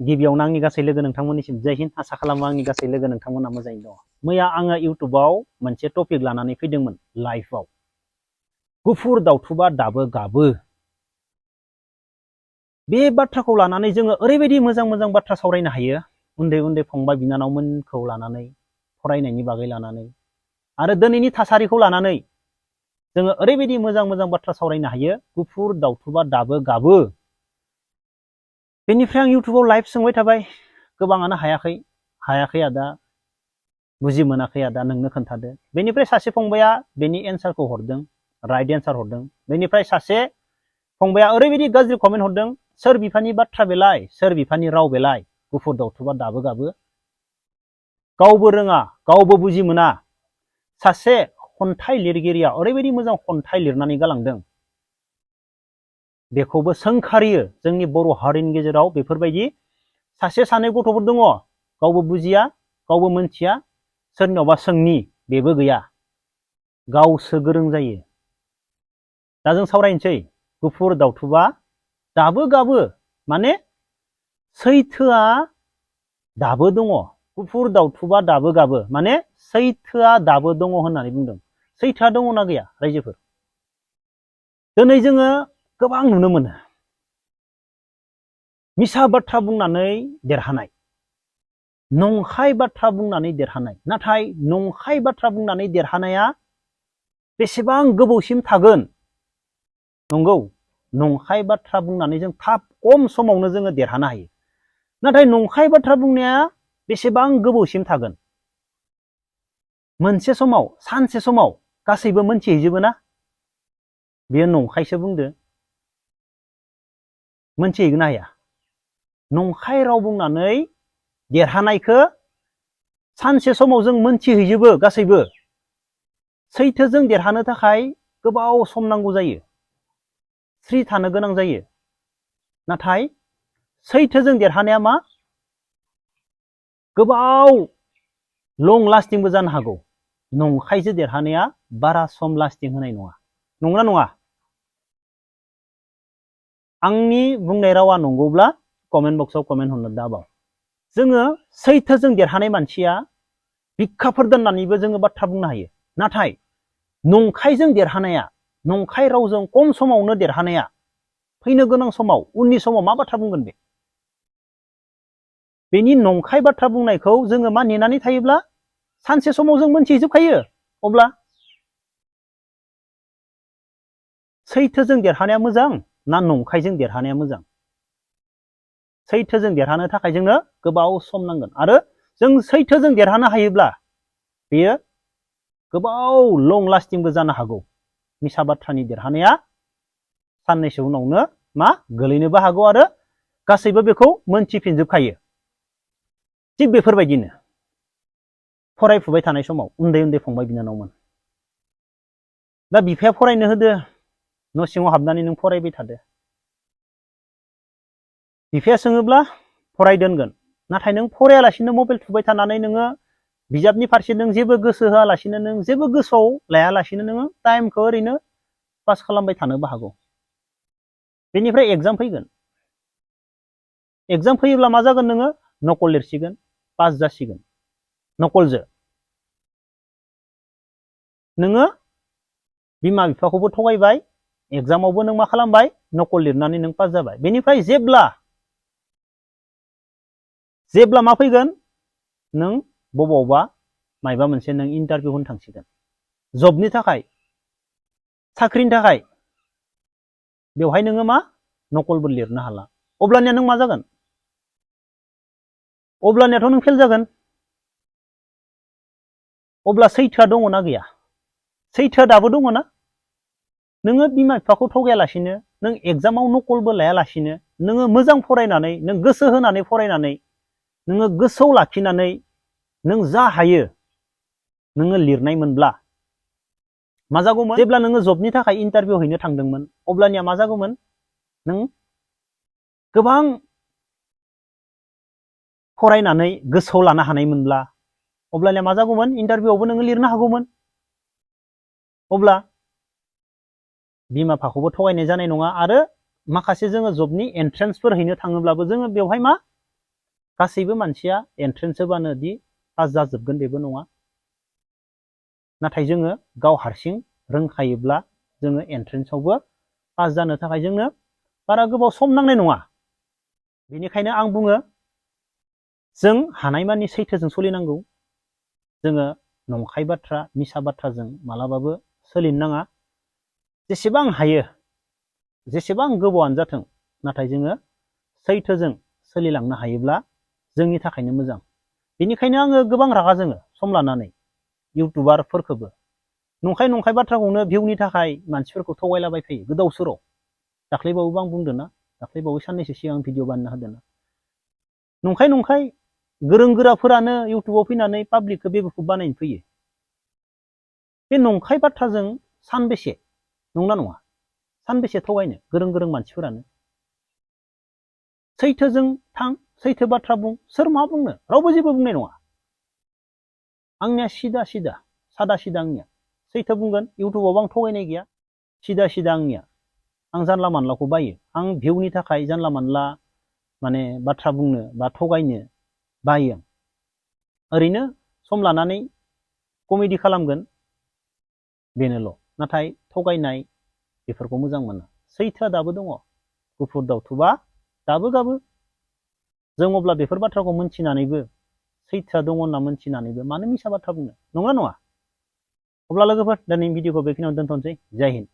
गिबियावनो आंनि गासै लोगो नोंथांमोननिसिम जय हिन्द आसा खालामो आंनि गासै लोगो नोंथांमोना मोजाङैनो दङ। मैया आङो इउटुबाव मोनसे टपिक लानानै फैदोंमोन लाइभआव। गुफुर दाउथुबा दाबो गाबो। बे बाथ्राखौ लानानै जोङो ओरैबायदि मोजां मोजां बाथ्रा सावरायनो हायो, उन्दै उन्दै फंबाय बिनानावमोनखौ लानानै, फरायनायनि बागै लानानै, आरो दिनैनि थासारिखौ लानानै जोङो ओरैबायदि मोजां मोजां बाथ्रा सावरायनो हायो। गुफुर दाउथुबा दाबो गाबो। बेनिफ्राय आं इउटुबाव लाइभ सोंबाय थाबाय, गोबाङानो हायाखै आदा, बुजि मोनाखै आदा, नोंनो खोन्थादो। बेनिफ्राय सासे फंबाया बेनि एन्सारखौ हरदों, राइट एन्सार हरदों। बेनिफ्राय सासे फंबाया ओरैबायदि गाज्रि कमेन्ट हरदों, सोर बिफानि बाथ्रा बेलाय, सोर बिफानि राव बेलाय, गुफुर दाउथुबा दाबो गाबो। गावबो रोङा, गावबो बुजि मोना। सासे खन्थाइ लिरगिरिया ओरैबायदि मोजां खन्थाइ लिरनानै गालांदों, बेखौबो सोंखारियो। जोंनि बर' हारिनि गेजेराव बेफोरबायदि सासे सानै गथ'फोर दङ, गावबो बुजिया, गावबो मोनथिया, सोरनियावबा सोंनि, बेबो गैया, गावसो गोरों जायो। दा जों सावरायनोसै, गुफुर दाउथुबा दाबो गाबो, माने सैथोआ दाबो दङ। गुफुर दाउथुबा दाबो गाबो, माने सैथोआ दाबो दङ होननानै बुंदों। सैथोआ दङना गैया रायजोफोर? दिनै जोङो गोबां नुनो मोनो मिसा बाथ्रा बुंनानै देरहानाय, नंखाय बाथ्रा बुंनानै देरहानाय। नाथाय नंखाय बाथ्रा बुंनानै देरहानाया बेसेबां गोबावसिम थागोन? नंगौ, नंखाय बाथ्रा बुंनानै जों थाब खम समावनो जोङो देरहानो हायो। नाथाय नंखाय बाथ्रा बुंनाया बेसेबां गोबावसिम थागोन? मोनसे समाव, सानसे समाव गासैबो मोनथिहैजोबो ना बेयो नंखायसो बुंदो, मोनथिहैगोन ना हाया? नंखाय राव बुंनानै देरहानायखौ सानसे समाव जों मोनथिहैजोबो गासैबो। सैथोजों देरहानो थाखाय गोबाव सम नांगौ जायो, स्रि थानो गोनां जायो। नाथाय सैथोजों देरहानाया मा? गोबाव लं लास्टिंबो जानो हागौ। नंखायजों देरहानाया बारा सम लास्टिं होनाय नङा। नंगौना नङा? आंनि बुंनाय रावा नंगौब्ला कमेन्ट बक्सआव कमेन्ट हरनो दाबाव। जोङो सैथोजों देरहानाय मानसिया बिखाफोर दोननानैबो जोङो बाथ्रा बुंनो हायो। नाथाय नंखायजों देरहानाया, नंखाय रावजों खम समावनो देरहानाया, फैनो गोनां समाव, उननि समाव मा बाथ्रा बुंगोन बे? बेनि नंखाय बाथ्रा बुंनायखौ जोङो मा नेनानै थायोब्ला सानसे समाव जों मोनथिजोबखायो। अब्ला सैथोजों देरहानाया मोजां ना नंखायजों देरहानाया मोजां? सैथोजों देरहानो थाखाय जोंनो गोबाव सम नांगोन। आरो जों सैथोजों देरहानो हायोब्ला बेयो गोबाव लं लास्टिंबो जानो हागौ। मिसा बाथ्रानि देरहानाया साननैसो उनावनो मा गोलैनोबो हागौ आरो गासैबो बेखौ मोनथिफिनजोबखायो। थिग बेफोरबायदिनो फरायफुबाय थानाय समाव उन्दै उन्दै फंबाय बिनानावमोन, दा बिफाया फरायनो होदो, न' सिङाव हाबनानै नों फरायबाय थादो। बिफाया सोङोब्ला फरायदोनगोन, नाथाय नों फरायालासिनो मबाइल थुबाय थानानै नोङो बिजाबनि फारसे नों जेबो गोसो होआलासिनो, नों जेबो गोसोआव लायालासिनो नोङो टाइमखौ ओरैनो पास खालामबाय थानोबो हागौ। बेनिफ्राय एग्जाम फैगोन। एग्जाम फैयोब्ला मा जागोन? नोङो नकल लिरसिगोन, पास जासिगोन। नकलजों नोङो बिमा बिफाखौबो थगायबाय, एग्जामावबो नों मा खालामबाय? नकल लिरनानै नों पास जाबाय। बेनिफ्राय जेब्ला मा फैगोन? नों बबावबा मायबा मोनसे नों इन्टारभिउ होनो थांसिगोन, जबनि थाखाय, साख्रिनि थाखाय। बेवहाय नोङो मा? नकलबो लिरनो हाला। अब्लानिया नों मा जागोन? अब्लानियाथ' नों फेल जागोन। अब्ला सैथोआ दङना गैया? सैथोआ दाबो दङ ना? नोङो बिमा बिफाखौ थगायालासिनो, नों एग्जामाव नकलबो लायालासिनो, नोङो मोजां फरायनानै, नों गोसो होनानै फरायनानै, नोङो गोसोआव लाखिनानै नों जा हायो नोङो लिरनाय मोनब्ला मा जागौमोन? जेब्ला नोङो जबनि थाखाय इन्टारभिउ हैनो थांदोंमोन, अब्लानिया मा जागौमोन? नों गोबां फरायनानै गोसोआव लानो हानायमोनब्ला अब्लानिया मा जागौमोन? इन्टारभिउआवबो नोङो लिरनो हागौमोन। अब्ला बिमा बिफाखौबो थगायनाय जानाय नङा। आरो माखासे जोङो जबनि एन्ट्रेन्सफोर हैनो थाङोब्लाबो जोङो बेवहाय मा? गासैबो मानसिया एन्ट्रेन्स होबानो दि पास जाजोबगोन बेबो नङा। नाथाय जोङो गाव हारसिं रोंखायोब्ला जोङो एन्ट्रेन्सआवबो पास जानो थाखाय जोंनो बारा गोबाव सम नांनाय नङा। बेनिखायनो आं बुङो जों हानायमानि सैथोजों सोलिनांगौ। जोङो नंखाय बाथ्रा मिसा बाथ्राजों मालाबाबो सोलिनो नाङा। जेसेबां हायो जेसेबां गोबावानो जाथों नाथाय जोङो सैथोजों सोलिलांनो हायोब्ला जोंनि थाखायनो मोजां। बेनिखायनो आङो गोबां रागा जोङो सम लानानै इउटुबारफोरखौबो नंखाय बाथ्राखौनो भिउनि थाखाय मानसिफोरखौ थगायलाबाय थायो गोदाव सोराव। दाख्लैबावैबो आं बुंदोंना, दाख्लैबावै साननैसो सिगां भिडिअ बानायना होदोंना। नंखाय गोरों गोराफोरानो इउटुबाव फैनानै पाब्लिकखौ बेबुखुब बानायनो फैयो। बे नंखाय बाथ्राजों सानबेसे नंना नङा? सानबेसे थगायनो गोरों मानसिफोरानो? सैथोजों थां, सैथो बाथ्रा बुं, सोर मा बुंनो? रावबो जेबो बुंनाय नङा। आंनिया सिदा सादा सिदा आंनिया सैथो बुंगोन। इउटुबावबो आं थगायनाय गैया, सिदा आंनिया। आं जानला मानलाखौ बायो। आं भिउनि थाखाय जानला मानला माने बाथ्रा बुंनो बा थगायनो बायो। ओरैनो सम लानानै कमेडि खालामगोन बेनोल'। नाथाय थगायनाय बेफोरखौ मोजां मोना। सैथोआ दाबो दङ। गुफुर दावथुबा दाबो गाबो। जों अब्ला बेफोर बाथ्राखौ मोनथिनानैबो सैथोआ दङ होनना मोनथिनानैबो मानो मिसा बाथ्रा बुंनो? नंगौना नङा? अब्ला लोगोफोर दिनैनि भिडिअखौ बेखिनियावनो दोनथ'नोसै। जय हिन्द।